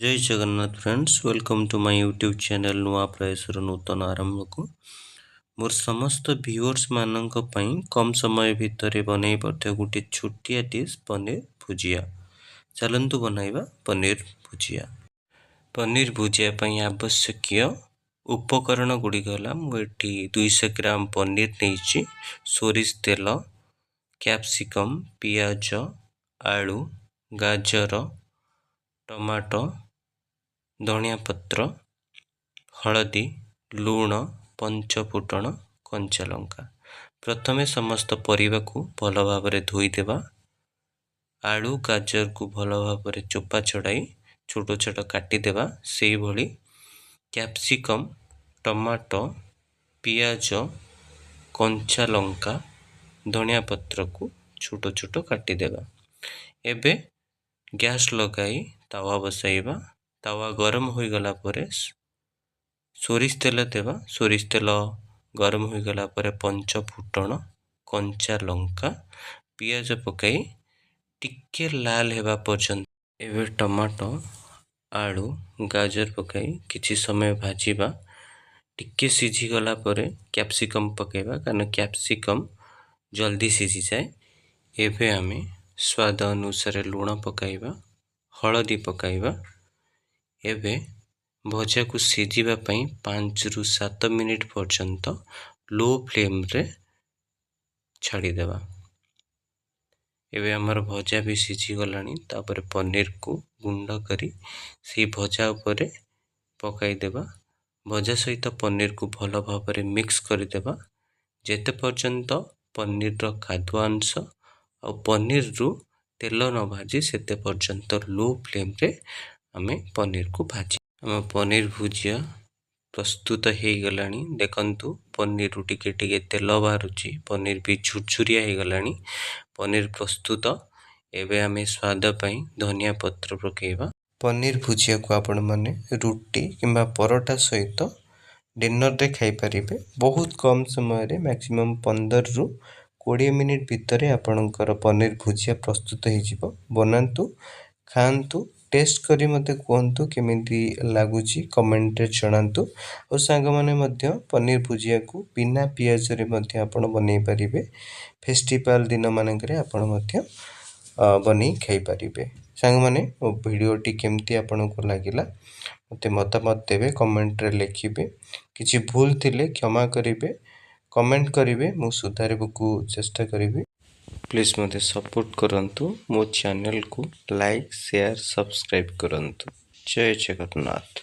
Jay Jagannath friends, welcome to my YouTube channel ନୂଆ ପ୍ରୟାସର ନୂତନ ଆରମ୍ଭକୁ। ମୋର ସମସ୍ତ ଭିଉଅର୍ସମାନଙ୍କ ପାଇଁ କମ୍ ସମୟ ଭିତରେ ବନେଇ ପାରୁଥିବା ଗୋଟିଏ ଛୋଟିଆ ଡିଶ୍, ପନିର ଭୁଜିଆ। ଚାଲନ୍ତୁ ବନାଇବା ପନିର ଭୁଜିଆ। ପନିର ଭୁଜିଆ ପାଇଁ ଆବଶ୍ୟକୀୟ ଉପକରଣ ଗୁଡ଼ିକ ହେଲା, ମୁଁ ଏଠି 200 ଗ୍ରାମ ପନିର ନେଇଛି, ସୋରିଷ ତେଲ, କ୍ୟାପ୍ସିକମ୍, ପିଆଜ, ଆଳୁ, ଗାଜର, ଟମାଟୋ, ଧନିଆ ପତ୍ର, ହଳଦୀ, ଲୁଣ, ପଞ୍ଚଫୁଟଣ, କଞ୍ଚା ଲଙ୍କା। ପ୍ରଥମେ ସମସ୍ତ ପରିବାକୁ ଭଲ ଭାବରେ ଧୋଇଦେବା। ଆଳୁ, ଗାଜରକୁ ଭଲ ଭାବରେ ଚୋପା ଛଡ଼ାଇ ଛୋଟ ଛୋଟ କାଟିଦେବା। ସେଇଭଳି କ୍ୟାପ୍ସିକମ୍, ଟମାଟୋ, ପିଆଜ, କଞ୍ଚା ଲଙ୍କା, ଧନିଆ ପତ୍ରକୁ ଛୋଟ ଛୋଟ କାଟିଦେବା। ଏବେ ଗ୍ୟାସ୍ ଲଗାଇ ତାୱା ବସାଇବା। ତାୱା ଗରମ ହୋଇଗଲା ପରେ ସୋରିଷ ତେଲ ଦେବା। ସୋରିଷ ତେଲ ଗରମ ହୋଇଗଲା ପରେ ପଞ୍ଚ ଫୁଟଣ, କଞ୍ଚା ଲଙ୍କା, ପିଆଜ ପକାଇ ଟିକେ ଲାଲ ହେବା ପର୍ଯ୍ୟନ୍ତ। ଏବେ ଟମାଟୋ, ଆଳୁ, ଗାଜର ପକାଇ କିଛି ସମୟ ଭାଜିବା। ଟିକେ ସିଝିଗଲା ପରେ କ୍ୟାପ୍ସିକମ୍ ପକାଇବା, କାରଣ କ୍ୟାପ୍ସିକମ୍ ଜଲ୍ଦି ସିଝିଯାଏ। ଏବେ ଆମେ ସ୍ୱାଦ ଅନୁସାରେ ଲୁଣ ପକାଇବା, ହଳଦୀ ପକାଇବା। ଏବେ ଭଜାକୁ ସିଝିବା ପାଇଁ 5ରୁ 7 ମିନିଟ୍ ପର୍ଯ୍ୟନ୍ତ ଲୋ ଫ୍ଲେମ୍ରେ ଛାଡ଼ିଦେବା। ଏବେ ଆମର ଭଜା ବି ସିଝିଗଲାଣି। ତାପରେ ପନିରକୁ ଗୁଣ୍ଡ କରି ସେଇ ଭଜା ଉପରେ ପକାଇଦେବା। ଭଜା ସହିତ ପନିରକୁ ଭଲ ଭାବରେ ମିକ୍ସ କରିଦେବା, ଯେତେ ପର୍ଯ୍ୟନ୍ତ ପନିରର କାଦୁଆ ଅଂଶ ଆଉ ପନିରରୁ ତେଲ ନ ବାହାରିଛି, ସେତେ ପର୍ଯ୍ୟନ୍ତ ଲୋ ଫ୍ଲେମ୍ରେ ଆମେ ପନିରକୁ ଭାଜି। ଆମ ପନିର ଭୁଜିଆ ପ୍ରସ୍ତୁତ ହେଇଗଲାଣି। ଦେଖନ୍ତୁ, ପନିରରୁ ଟିକେ ଟିକେ ତେଲ ବାହାରୁଛି, ପନିର ବି ଝୁରଝୁରିଆ ହେଇଗଲାଣି। ପନିର ପ୍ରସ୍ତୁତ। ଏବେ ଆମେ ସ୍ୱାଦ ପାଇଁ ଧନିଆ ପତ୍ର ପକାଇବା। ପନିର ଭୁଜିଆକୁ ଆପଣମାନେ ରୁଟି କିମ୍ବା ପରଟା ସହିତ ଡିନରରେ ଖାଇପାରିବେ। ବହୁତ କମ୍ ସମୟରେ, ମ୍ୟାକ୍ସିମମ୍ 15ରୁ 20 ମିନିଟ୍ ଭିତରେ ଆପଣଙ୍କର ପନିର ଭୁଜିଆ ପ୍ରସ୍ତୁତ ହେଇଯିବ। ବନାନ୍ତୁ, ଖାଆନ୍ତୁ, ଟେଷ୍ଟ କରି ମୋତେ କୁହନ୍ତୁ କେମିତି ଲାଗୁଛି, କମେଣ୍ଟରେ ଜଣାନ୍ତୁ। ଆଉ ସାଙ୍ଗମାନେ ମଧ୍ୟ ପନିର ଭୁଜିଆକୁ ବିନା ପିଆଜରେ ମଧ୍ୟ ଆପଣ ବନେଇ ପାରିବେ। ଫେଷ୍ଟିଭାଲ ଦିନମାନଙ୍କରେ ଆପଣ ମଧ୍ୟ ବନେଇ ଖାଇପାରିବେ। ସାଙ୍ଗମାନେ, ମୋ ଭିଡ଼ିଓଟି କେମିତି ଆପଣଙ୍କୁ ଲାଗିଲା, ମୋତେ ମତାମତ ଦେବେ, କମେଣ୍ଟରେ ଲେଖିବେ। କିଛି ଭୁଲ ଥିଲେ କ୍ଷମା କରିବେ, କମେଣ୍ଟ କରିବେ, ମୁଁ ସୁଧାରିବାକୁ ଚେଷ୍ଟା କରିବି। ପ୍ଲିଜ୍ ମୋତେ ସପୋର୍ଟ କରନ୍ତୁ। ମୋ ଚ୍ୟାନେଲକୁ ଲାଇକ୍, ସେୟାର, ସବସ୍କ୍ରାଇବ୍ କରନ୍ତୁ। ଜୟ ଜଗନ୍ନାଥ।